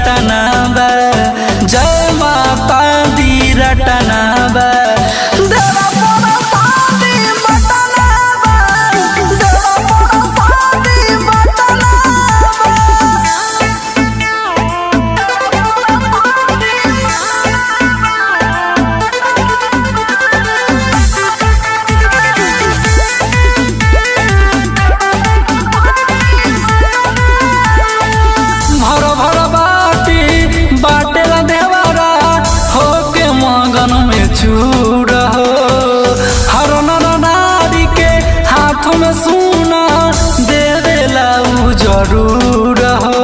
रटना बा, जय माता दी रटना बा। देवा बड़ा शादी बटना बा, देवा बड़ा शादी बटना भर भर बाटी बाटेला देवारा होके मगन में चूर हो। हर नर नारी के हाथ में सोना देवेला उ जरूर हो।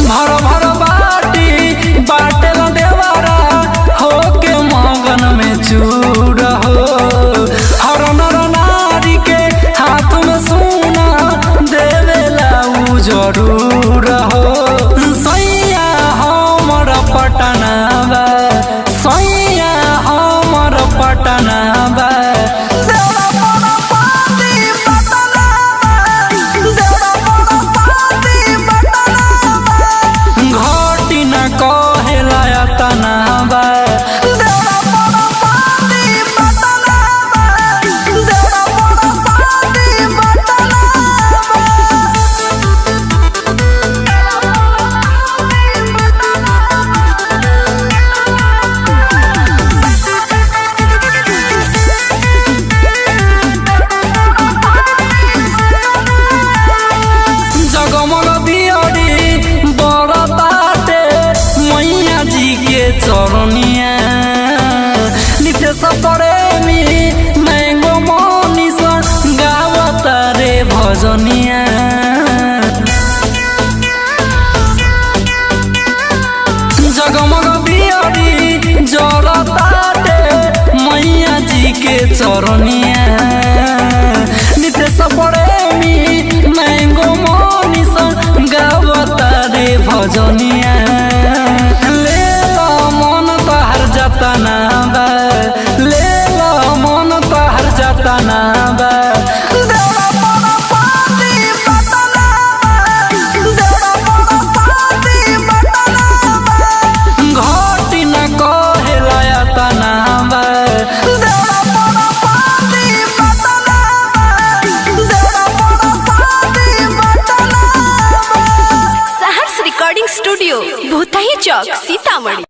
भर भर बाटी बाटेला देवारा होके मगन में चूर हो। हर नर नारी के हाथ में सोना देवेला उ जरूर हो। सैया हमर पटना बा, सैया हमर पटना बा। देवरा बड़ा शादी बटना बा, देवरा बड़ा शादी बटना बा। घटी न कहेला तना बा, देवरा बड़ा शादी बटना बा, देवरा बड़ा शादी बटना बा। जगमग दियरी बरताटे मैया जी के चरनिया। नितेश प्रेमी मैंगो मनीष गावता रे भजनिया। जगमग दियरी जरताटे मैया जी के चरनिया। नितेश प्रेमी मैंगो मनीष गावता रे भजनिया। ले लो मन तोहर जतना बा, ले लो मन तोहर जतना बा। देवरा बड़ा शादी बटना बा, देवरा बड़ा शादी बटना बा। घटी न कहेला तना बा, देवरा बड़ा शादी बटना बा, देवरा बड़ा शादी बटना बा। सहर्ष रिकॉर्डिंग स्टूडियो भूतही चौक सीतामढ़ी।